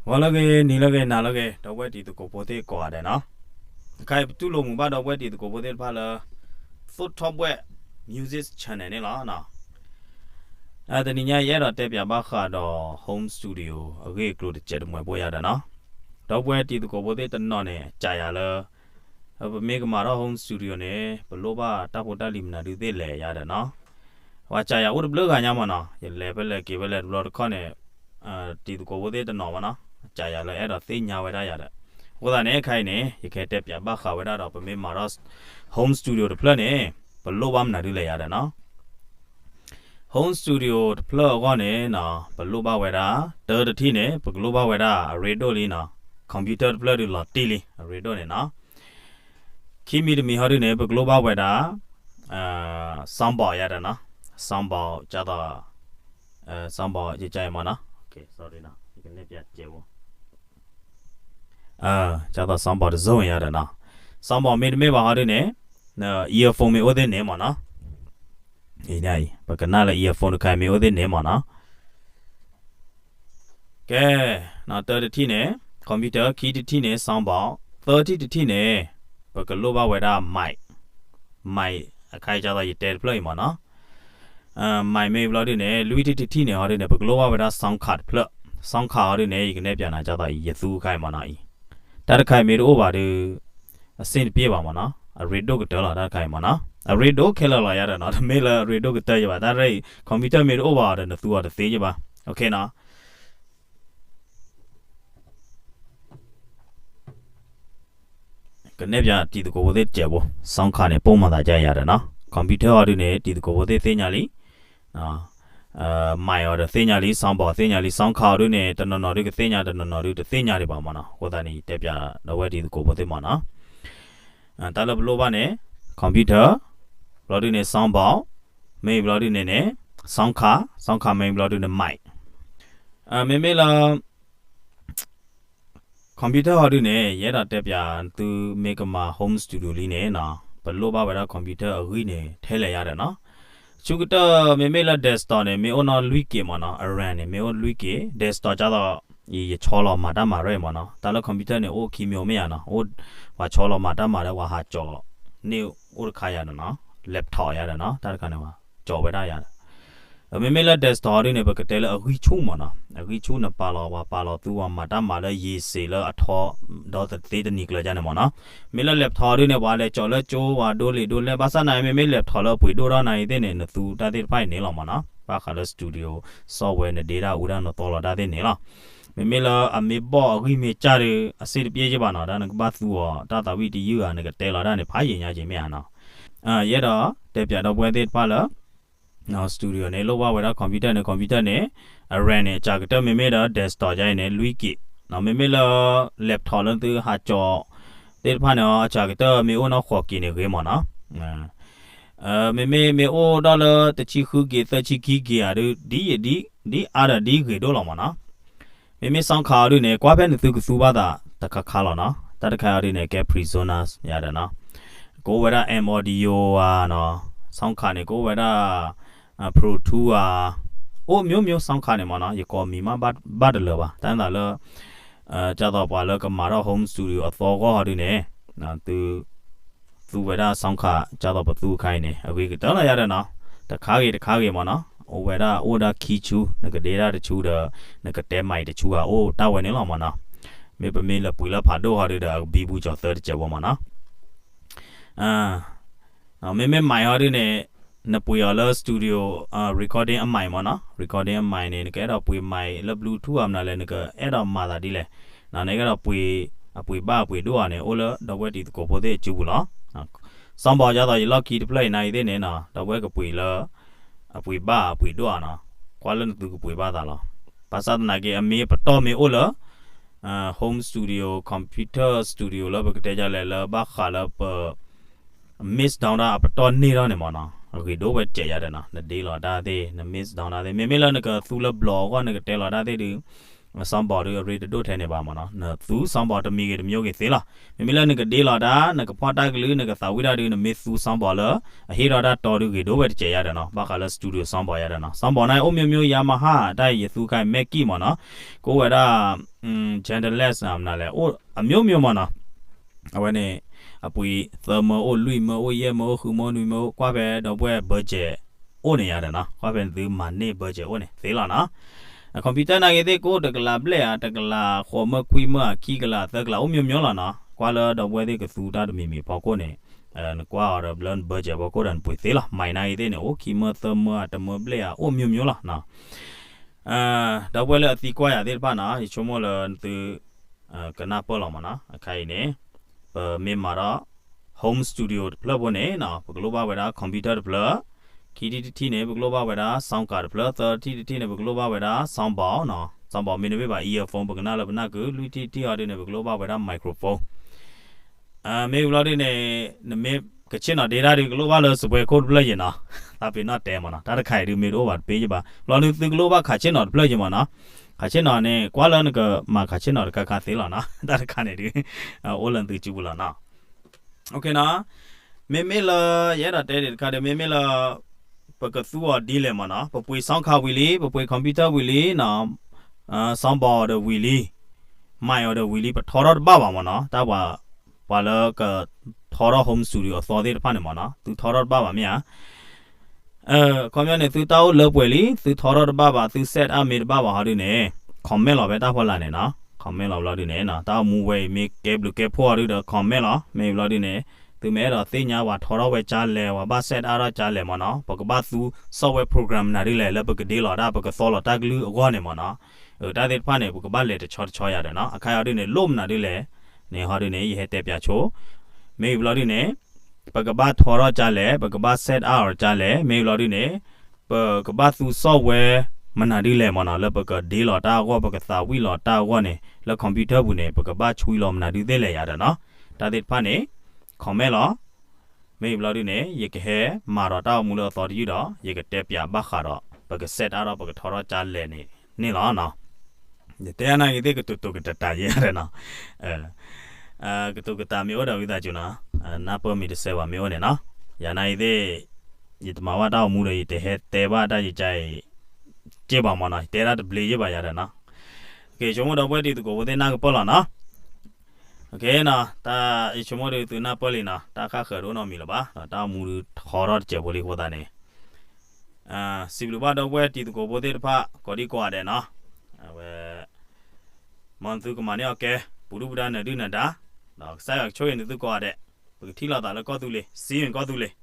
ဂီၤလၢအဂ့ၤ နံၤလၢအဂ့ၤ နၤလၢအဂ့ၤ ဒီပုၢ်ဝဲၢ်တံၤသကိးဖိသ့ၣ်ကိးဂၤဒဲးနီၤ. ခဲအံၤပတူၢ်လိာ်မုာ်ဘၣ်ဒီပုၢ်ဝဲၢ်တံၤသကိးဖိသ့ၣ်တဖၣ်လၢ သိၣ်ထီၣ်ဘှဲၣ် music channel န့ၣ်လီၤ. တနံၤညါယအဲၣ်ဒိးတဲပၠးဘၣ်ဃးဒီး home studio အဂ့ၢ်အကျိၤတစဲးတမှဲၤဖိယၤဒီးနီၤ. ဒီပုၢ်ဝဲၢ်တံၤသကိးဖိသ့ၣ်တနီၤန့ၣ် စံးယၤလၢ ပမ့ၢ်ကမၤထီၣ် home studio န့ၣ် ပလိၣ်ဘၣ်တၢ်ဖိတၢ်လံၤမနုၤဒုသ့ၣ်လဲၣ်ယၤဒီးနီၤ. ပှၤစံးယၤအိၣ်တဘျုးဂၤညါမ့ၢ်နီၤ, ယလဲၤဖဲလဲၣ်က့ၤဖဲလဲၣ်တဘျီတခီၣ်န့ၣ် တံၤသကိးဖိသ့ၣ်တနီၤမ့ၢ်နီၤ စံးယၤလၢအဲၣ်ဒိးသ့ၣ်ညါဝဲဒၣ်ယၤဒီး, အဃိသတးန့ၣ် ခဲအံၤန့ၣ် ယကဟဲတဲပၠးဘၣ်ဃးဝဲဒၣ်ဒီး ပမ့ၢ်မၤထီၣ် home studio တဖျၢၣ်န့ၣ် ပလိၣ်ဘၣ်မနုၤဒုလဲၣ်ယၤဒီးနီၤ. home studio တဖျၢၣ်အဂီၢ်န့ၣ်နီၤ ပလိၣ်ဘၣ်ဝဲဒၣ် တၢတထံၣ်န့ၣ် ပကလိၣ်ဘၣ်ဝဲဒၣ်အရ့ဒိၣ်လံနီၤ, computer တဖျၢၣ်ဒုးလီၤတံၢ်လံ အရ့ဒိၣ်န့ၣ်နီၤ. ခံမံၤတမံၤဟီဒုန့ၣ် ပကလိၣ်ဘၣ်ဝဲဒၣ် soundboard ယၤဒီးနီၤ, soundboard ကသိး soundboard ယကမ့ၢ်နီၤ, ကသိး soundboard တစိၢ်ယၤဒီးနီၤ, soundboard မ့တမ့ၢ်ဘၣ်ဟီဒုန့ၣ် earphone မ့ၢ်အိၣ်သ့ၣ်န့ၣ်မ့ၢ်နီၤ, ပကနၣ်လၢ earphone တခါအံၤမ့ၢ်အိၣ်သ့ၣ်န့ၣ်မ့ၢ်နီၤ. ကဲ, တၢတထံၣ်န့ၣ် computer, ခံတထံၣ်န့ၣ် soundboard, သၢထံၣ်တထံၣ်န့ၣ် ပကလိၣ်ဘၣ်ဝဲဒၣ် mic, mic အခါအံၤကသိးယတဲတဖျၢၣ်အံၤမ့ၢ်နီၤ, mic မ့ၢ်ဘျီဒုန့ၣ် လွံၢ်ထံၣ်တထံၣ်န့ၣ်ဟီဒုန့ၣ် ပကလိၣ်ဘၣ်ဝဲဒၣ် sound card တဖျၢၣ်, sound card ဟီဒုန့ၣ် ယကနဲၣ်ပၠးနၤကသိးအံၤ ယသူအခါအံၤမ့ၢ်နီၤအံၤ, တၢ်တခါအံၤမ့ၢ်တအိၣ်ဘၣ်ဒီး အဆင်တပြေဘၣ်မ့ၢ်နီၤ, အရ့ဒိၣ်ကတၢၢ်လီၤ တၢ်တခါအံၤမ့ၢ်နီၤ, အရ့ဒိၣ်ခဲလၢာ်လီၤယၤဒီးနီၤ, တမ့ၢ်လၢအရ့ဒိၣ်ကတၢၢ်ယဘၣ်, တၢ်ရဲၣ်အံၤ computer မ့ၢ်တအိၣ်ဘၣ်အီၤဒီး နသူအီၤတသ့ယဘၣ်, ကနဲၣ်ပၠး တံၤသကိးဖိသ့ၣ်တစဲးဖိ, sound card န့ၣ် ပိၢ်မၤသးကယၤဒီးနီၤ, computer အီၤဒုန့ၣ် တံၤသကိးဖိသ့ၣ်သ့ၣ်ညါလံ, mic အီၤဒီးသ့ၣ်ညါလံ, sound board သ့ၣ်ညါလံ, sound card အီၤဒုန့ၣ် တနီၤနီၤဒုကသ့ၣ်ညါ, တနီၤနီၤဒုတသ့ၣ်ညါဒံးဘၣ်မ့ၢ်နီၤ, အဃိသတးန့ၣ် ယတဲပၠးဒီပုၢ်ဝဲၢ်တံၤသကိးဖိသ့ၣ်မ့ၢ်နီၤ, တၢ်လၢပလိၣ်ဘၣ်န့ၣ် computer, ဘျီဒုန့ၣ် sound board, မ့ၢ်ဘျီဒုန့ၣ်န့ၣ် sound card, sound card မ့ၢ်ဘျီဒုန့ၣ် mic, မ့မ့ၢ်လၢ computer ဟီဒုန့ၣ် ယအဲၣ်ဒိးတဲပၠးသုမ့ၢ်ကမၤ home studio လံန့ၣ်နီၤ, ပလိၣ်ဘၣ်ဝဲဒၣ် computer အဂံၢ်န့ၣ် ထဲလဲၣ်ယၤဒီးနီၤ, ဆူကတၢၢ် မ့မ့ၢ်လၢ desktop န့ၣ် မ့ၢ်အိၣ်နီၢ်လွံၢ်က့ၤမ့ၢ်နီၤ, RAM န့ၣ် မ့ၢ်အိၣ်လွံၢ်က့ၤ, desktop ကသိး ယဆီလီၤမၤတၢ်မၤရဲၣ်မ့ၢ်နီၤ, တၢ်လၢ computer န့ၣ် အိၣ်ခံမံၤအိၣ်မ့ၢ်ယၤနီၤ, အိၣ် ပှၤဆီလီၤမၤတၢ်မၤဒီး ပှၤဟးကၠီၤန့ၣ် အိၣ်တခါယၤဒီးနီၤ, laptop ယၤဒီးနီၤ, တၢ်တခါန့ၣ် ကၠီၤဝဲဒၣ်ယၤဒီး မ့မ့ၢ်လၢ desktop ဒုန့ၣ် ပကတဲလၢအဂံၢ်ဆူၣ်မ့ၢ်နီၤ, အဂံၢ်ဆူၣ်နပာ်လီၤ ပှၤပာ်လီၤသု ပှၤမၤတၢ်မၤလၢယံာ်စ့ၤလၢအထီ ဒီးတသ့တနံၤကျၢၤဒ်န့ၣ်မ့ၢ်နီၤ, မ့ၢ်လၢ laptop ဒုန့ၣ် ပှၤလဲၤကၠီၤလၢကၠိ ပှၤဒိလ့ၣ်ဒိလဲၣ် ဘၣ်ဆၣ်သနာ်က့ မ့မ့ၢ် laptop လၢအပှ့ၤဒိၣ်ထီၣ်နၤအံၤသ့ၣ်န့ၣ် နသူတၢ်သ့ၣ်တဖၣ်အံၤန့ၣ်လီၤမ့ၢ်နီၤ, ဘၣ်ဃးလၢ studio software နဒ့တၢ်အူတၢ်နသီလီၤတၢ်သ့ၣ်န့ၣ်လီၤ, မ့မ့ၢ်လၢအမ့ၢ်ဘီၣ်အဂံၢ်မ့ၢ်စၢ်ဒီး အစ့တပျဲယဘၣ်နီၤ, တၢ်နကဘၣ်သူအီၤ တၢ်သးဝံၣ်တယုၢ်ဧါ နကတဲလီၤတၢ်န့ၣ် ဖးယံာ်ညါက့ၤမ့ၢ်ဧါနီၤ, ယအဲၣ်ဒိးတဲပၠးဒီပုၢ်ဝဲၢ်သ့ၣ်တဖၣ်လၢ studio န့ၣ် လိၣ်ဘၣ်ဝဲဒၣ် computer န့ၣ် computer န့ၣ် အ RAM န့ၣ် အစှၤကတၢၢ်မ့မ့ၢ်ဒီး desktop ဒ်အံၤန့ၣ် လွံၢ်က့ၤ, မ့မ့ၢ်လၢ laptop လၢသုဟးကၠီၤသ့ၣ်တဖၣ်န့ၣ် အစှၤကတၢၢ်မ့ၢ်အိၣ်နီၢ်ဃိးက့ၤန့ၣ်ဂ့ၤမ့ၢ်နီၤ, မ့မ့ၢ်မ့ၢ်အိၣ်ဒီးလၢတဆံဃုက့ၤ သၢဆံခံက့ၤဧါဒု ဒ်အါဒီးဒ်ဂ့ၤဒိၣ်လီၤမ့ၢ်နီၤ, မ့မ့ၢ် sound card အီၤဒုန့ၣ် ကွၢ်ဖဲနသုကသူဘၣ်သးတခါခါလီၤနီၤ, တၢ်တခါအီၤဒုန့ၣ် ကဲ PreSonus ယၤဒီးနီၤ, ကအိၣ်ဝဲဒၣ် M Audio ဧါနီၤ, sound card န့ၣ် ကအိၣ်ဝဲဒၣ် Pro Tools ဧါ, အိၣ် မျိုးမျိုး sound card န့ၣ်မ့ၢ်နီၤ, ယကိးမံၤမးဘၣ်တလၢာ်ဘၣ်, တၢ်သးလၢ ကသိးပှၤလၢကမၤထီၣ် home studio အသီအဂီၢ်အီၤဒုန့ၣ် သု သူဝဲဒၣ် sound card ကသိးပသူအခါအံၤန့ၣ် အဂ့ၤကတၢၢ်လီၤယၤဒီးနီၤ, တခါဂ့ၤတခါဂ့ၤမ့ၢ်နီၤ, အိၣ်ဝဲဒၣ်အိၣ်ဒၣ်ခံဆူ နကဒ့တၢ်တဆူဒီး နကတဲ mic တဆူဧါ အိၣ်တၢ်ဝဲန့ၣ်လီၤမ့ၢ်နီၤ, မ့ၢ်ပမ့ၢ်လဲၤပှ့ၤလၢဖးဒိၣ်ဟီဒုဒီး အကဘံဘူကၠီၤသၢတစဲးဖိမ့ၢ်နီၤ မ့မ့ၢ် mic ဟီဒုန့ၣ် နပှ့ၤအီၤလၢ studio recording အ mic မ့ၢ်နီၤ, recording အ mic န့ၣ် နကအဲၣ်ဒိးပှ့ၤ mic လၢ Bluetooth ဧါမနုၤလဲၣ် နကအဲၣ်ဒိးမၤသးဒ်လဲၣ်, နကအဲၣ်ဒိးပှ့ၤ အပှ့ၤဘၣ်အပှ့ၤဒိၣ်ဧါန့ၣ် အိၣ်လၢဒီပုၢ်ဝဲၢ်တံၤသကိးဖိသ့ၣ်အစုပူၤလီၤ. soundboard ကသိးယလီၢ်ခံတဖျၢၣ်အံၤနၤအံၤသ့ၣ်န့ၣ်နီၤ, ဒီပုၢ်ဝဲၢ်ကပှ့ၤလၢ အပှ့ၤဘၣ်အပှ့ၤဒိၣ်ဧါနီၤ, ကွၢ်လၢနသုကပှ့ၤဘၣ်သးလီၤ. ဘၣ်ဆၣ်သနာ်က့ အမ့ၢ်ပတီၢ်မ့ၢ်အိၣ်လၢ home studio, computer studio လၢပကတဲဒ်လဲၣ် လၢဘၣ်ဃးလၢပ mix down တၢ်အပတီၢ်န့ၢ်ထီၣ်န့ၣ်မ့ၢ်နီၤ, အဂ့ၤဒိၣ်ဝဲစဲးယၤဒီးနီၤ, နဒ့လီၤတၢ်သ့ၣ် န mix down တၢ်သ့ၣ်, မ့မ့ၢ်လၢနကသူလၢဘျီအဂီၢ် နကတဲလီၤတၢ်သ့ၣ်ဒုး soundboard ဒုးအရ့တဒိၣ်ထဲန့ၣ်ဘၣ်မ့ၢ်နီၤ, နသူ soundboard တမံၤဂ့ၤတမံၤဂ့ၤသ့လီၤ. မ့မ့ၢ်လၢနကဒ့လီၤတၢ် နကဖီၣ်တၢ်ကလုၢ် နကသးဝံၣ်တၢ်ဒုး နမ့ၢ်သူ soundboard လၢ အဟ့ၣ်ထီၣ်တၢ်တီဒုးဂ့ၤဒိၣ်ဝဲတစဲးယါဒီးနီၤ, ဘၣ်ဃးလၢ studio soundboard ယါဒီးနီၤ, soundboard န့ၣ် အိၣ် မျိုးမျိုး Yamaha တၢ်ယသူခါ Mackie မ့ၢ်နီၤ, ကအိၣ်ဝဲဒၣ် genderless နၤလဲၣ် အိၣ် အမျိုးမျိုး မ့ၢ်နီၤ, အဝဲန့ၣ် အပှ့ၤသၢမၢအိၣ် လွံၢ်မၢအိၣ် ယဲၢ်မၢအိၣ် ဃုမၢနွံမၢအိၣ် ကွၢ်ဖဲဒီပုၢ်ဝဲၢ် budget အိၣ်န့ၣ်ယါဒီးနီၤ, ကွၢ်ဖဲနသုမၤန့ၢ် budget အိၣ်န့ၣ်သ့လီၤနီၤ. computer နာ်ဂ့ၤသ့ၣ် ကအိၣ်တကလးဘျဲၣ်ဧါ, တကလးဃိးမၢခွံမၢ ခံကလးသၢကလး အိၣ် မျိုးမျိုး လီၤနီၤ, ကွၢ်လၢဒီပုၢ်ဝဲၢ်သ့ၣ်ကသူတၢ်တမံၤမံၤဖီခိၣ်န့ၣ်, နကွၢ်အီၤဒီးလၢန budget ဖီခိၣ်ဒီးနပှ့ၤသ့လီၤ. mic နာ်ဂ့ၤသ့ၣ်န့ၣ် အိၣ်ခံမၢသၢမၢ တမၢဘျဲၣ်ဧါ အိၣ် မျိုးမျိုး လီၤနီၤ. ဒီပုၢ်ဝဲၢ်လၢအသံကွၢ်ယၤသ့ၣ်တဖၣ်နီၤ, ယဆိကမိၣ်လၢသု ကနၢ်ပၢၢ်လီၤမ့ၢ်နီၤ, အခါအံၤန့ၣ် ပမ့ၢ်မၤဒီး home studio တဖျၢၣ်ဖိန့ၣ်နီၤ, ပကလိၣ်ဘၣ်ဝဲဒၣ် computer တဖျၢၣ်, ခံထံၣ်တထံၣ်န့ၣ် ပကလိၣ်ဘၣ်ဝဲဒၣ် sound card တဖျၢၣ်, သၢထံၣ်တထံၣ်န့ၣ် ပကလိၣ်ဘၣ်ဝဲဒၣ် soundboard နီၤ, soundboard မ့တမ့ၢ်ဘၣ် earphone ပကနၣ်လၢပနၢ်ကု, လွံၢ်ထံၣ်တထံၣ်အီၤဒုန့ၣ် ပကလိၣ်ဘၣ်ဝဲဒၣ် microphone မ့ၢ်ဝံၤလီၤဒုန့ၣ် နမ့ၢ်ကဆ့ၣ်နီၤဒ့တၢ်ဒု ကလိၣ်ဘၣ်လၢစပွဲခိၣ်တဖျၢၣ်ယဲၢ်နီၤ, တၢ်ပ့ၤနီၣ်တဲမ့ၢ်နီၤ, တၢ်တခါအံၤဒုမ့ၢ်တအိၣ်ဘၣ်တပ့ၤယဘၣ်, ဘျီဒုသုကလိၣ်ဘၣ်ခးဆ့ၣ်နီၤတဖျၢၣ်ယဲၢ်မ့ၢ်နီၤ, ခးဆ့ၣ်နီၤန့ၣ် ကွၢ်လၢနကမၤခးဆ့ၣ်နီၤတခါခါသ့လီၤနီၤ, တၢ်တခါန့ၣ်ဒု အိၣ်လၢနသုစုပူၤလီၤနီၤ. မ့မ့ၢ်လၢ ယအဲၣ်ဒိးတဲဒံးတခါဒီး မ့မ့ၢ်လၢ ပကသူအီၤဒ်လဲၣ်မ့ၢ်နီၤ, ပပှ့ၤ sound card ဝံၤလံ, ပပှ့ၤ computer ဝံၤလံနီၤ, soundboard ဒီးဝံၤလံ, mic အီၤဒီးဝံၤလံ, ပထီထီၣ်တဘၣ်ဘၣ်မ့ၢ်နီၤ, တၢ်ပှၤ ပှၤလၢကထီထီၣ် home studio အသီသ့ၣ်တဖၣ်န့ၣ်မ့ၢ်နီၤ, သုထီထီၣ်တဘၣ်ဘၣ်မ့ၢ်ဧါ အခီပညီန့ၣ် သုတၢ်အိၣ်လၢပှဲၤလံ, သုထီထီၣ်တဘၣ်ဘၣ်, သု set up မ့ၢ်တဘၣ်ဘၣ်ဟီဒုန့ၣ် comment လီၤဖဲတၢ်ဖီလာ်န့ၣ်နီၤ, comment လီၤဘျီဒုန့ၣ် တၢ်အိၣ်မူဝဲအံၤမ့ၢ်ကဲဘျုးကဲဖှိၣ်ဟီဒုဒီး comment လီၤ, မ့ၢ်ဘျီဒုန့ၣ် သုမ့ၢ်အဲၣ်ဒိးသ့ၣ်ညါပှၤထီထီၣ်ဝဲကၢလဲၣ်, ပှၤဘၣ် set up ထီၣ်ကၢလဲၣ်မ့ၢ်နီၤ, ပကဘၣ်သူ software program မနုၤဒ်လဲၣ် လၢပကဒ့လီၤတၢ် ပကသီလီၤတၢ်ကလုၢ်အဂီၢ်န့ၣ်မ့ၢ်နီၤ, တၢ်သ့ၣ်တဖၣ်န့ၣ် ပကဘၣ်လဲၤတဆီတဆီယၤဒီးနီၤ, အခါအံၤဒုန့ၣ် လိၣ်မနုၤဒ်လဲၣ်န့ၣ်ဟီဒုန့ၣ် ယဟဲတဲပၠးဆိ, မ့ၢ်ဘျီဒုန့ၣ် ပကဘၣ်ထီထီၣ်ကၢလဲၣ်, ပကဘၣ် set up အီၤကၢလဲၣ်, မ့ၢ်ဘျီဒုန့ၣ် ပကဘၣ်သူ software မနုၤဒ်လဲၣ်မ့ၢ်နီၤ, လၢပကဒ့လီၤတၢ်အဂီၢ် ပကသးဝံၣ်လီၤတၢ်အဂီၢ်န့ၣ် လၢ computer ပူၤန့ၣ် ပကဘၣ်ဆွံလီၤမနုၤဒုသ့ၣ်လဲၣ်ယၤဒီးနီၤ, တၢ်သ့ၣ်တဖၣ်န့ၣ် comment လီၤ, မ့ၢ်ဘျီဒုန့ၣ် ယကဟဲမၤဒီးတၢ်အိၣ်မူလၢအသီတယုၢ်ဒီး ယကတဲပၠးဘၣ်ဃးဒီး ပက set up ဒီး ပကထီထီၣ်ကၢလဲၣ်န့ၣ်န့ၣ်လီၤ. ယတဲအါန့ၣ်ဂ့ၤသ့ၣ် ကတိၤတိၤကတၢၢ်တၢ်ယဲဒီးနီၤ, ကတိၤကတၢၢ်မ့ၢ်အိၣ်ဒီးဝံသးစူၤနီၤ, နၢ်ပၢၢ်မ့ၢ်တဆဲးဘၣ်မ့ၢ်အိၣ်န့ၣ်နီၤ, ယၤန့ၣ်ဂ့ၤသ့ၣ် ယတမၤဘၣ်တၢ်အိၣ်မူဒီး ယတဟဲတဲဘၣ်တၢ်ယကါအံၤ က့ၢ်ဘၣ်မ့ၢ်နီၤ, ယတဲဒၣ်တဘျ့ယ့ၢ်ဘၣ်ယၤဒီးနီၤ, ကဆိကမိၣ်ဒီပုၢ်ဝဲၢ်တံၤသကိးဖိသ့ၣ်နၢ်ကပၢၢ်လီၤနီၤ, ယဆိကမိၣ်ဒီးသုနၢ်ပၢၢ်လံနီၤ, တၢ်ဃၣ်ဃၢၤတအိၣ်နီတမံၤလၢၤဘၣ်, တၢ်အိၣ်မူဒုးထီထီၣ်တစဲးဖိလံအဃိသတးန့ၣ် စံးဘျုးဘၣ်ဒီပုၢ်ဝဲၢ်တံၤသကိးဖိသ့ၣ်တဖၣ် ကိးဒံကိးဂၤဒဲးနီၤ, အဝဲ မ်သုကမၤန့ၢ်အီၤကဲ ပူၤဒုၣ်ပူၤဒါ နၢၤဒုၣ်နၢၤဒါ, ဒီးကစၢ်ယွၤကဆိၣ်ဂ့ၤနသုကိးဂၤဒဲး, ပကထံၣ်လိာ်သးလၢကီၢ်သူလ့ၤ စံယွၤကီၢ်သူလ့ၤ